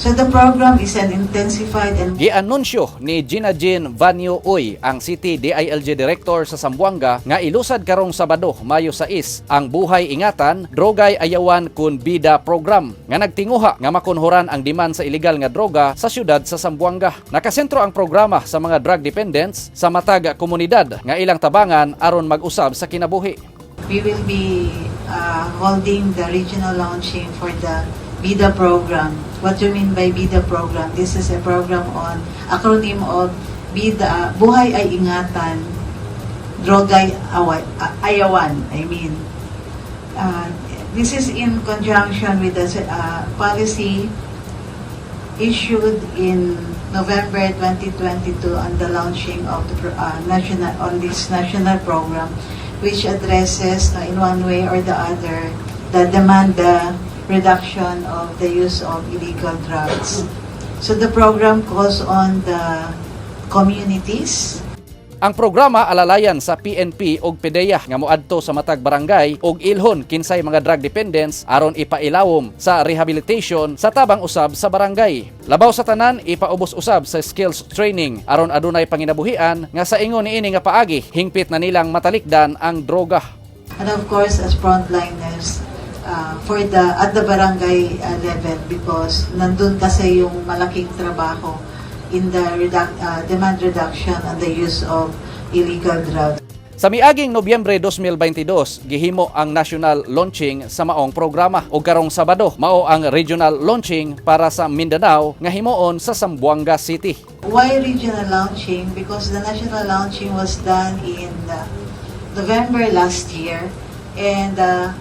So the program is an intensified and Gianunsyo ni Gina Jean Vanyo Uy, ang City DILG Director sa Zamboanga, nga ilusad karong Sabado, Mayo 6, ang Buhay Ingatan, Drogay Ayawan kun Bida program nga nagtinguha nga makunhuran ang demand sa ilegal nga droga sa syudad sa Zamboanga. Nakasentro ang programa sa mga drug dependents sa matag komunidad nga ilang tabangan aron mag-usab sa kinabuhi. We will be holding the regional launching for the BIDA program. What do you mean by BIDA program? This is a program on acronym of BIDA, Buhay ay Ingatan, Drogay Ayawan. I mean, this is in conjunction with the policy issued in November 2022 on the launching of the national on this national program, which addresses in one way or the other the demand, the reduction of the use of illegal drugs. So the program calls on the communities. Ang programa alalayan sa PNP ug PDEA nga moadto sa matag barangay ug ilhon kinsay mga drug dependents aron ipailawom sa rehabilitation sa tabang usab sa barangay. Labaw sa tanan, ipaubos usab sa skills training aron adunay panginabuhian nga sa ingon niini nga paagi hingpit na nilang matalikdan ang droga. And of course as frontliners for the at the barangay level, because nandun kasi yung malaking trabaho in the demand reduction and the use of illegal drugs. Sa miaging Nobyembre 2022, gihimo ang national launching sa maong programa ug karong Sabado mao ang regional launching para sa Mindanao nga himuon sa Zamboanga City. Why regional launching? Because the national launching was done in November last year and the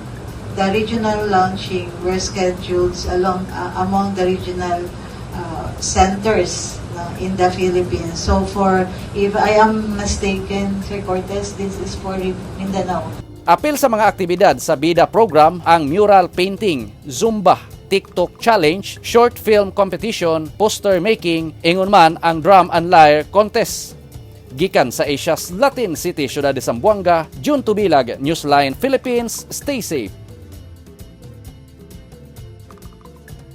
regional launching were scheduled along among the regional centers, no, in the Philippines. So for, if I am mistaken, Sir Cortez, this is for Mindanao. Apil sa mga aktibidad sa BIDA program ang mural painting, Zumba, TikTok challenge, short film competition, poster making, ingon man ang drum and lyre contest. Gikan sa Asia's Latin City, Ciudad de Zamboanga, June Tubilag, Newsline Philippines, stay safe.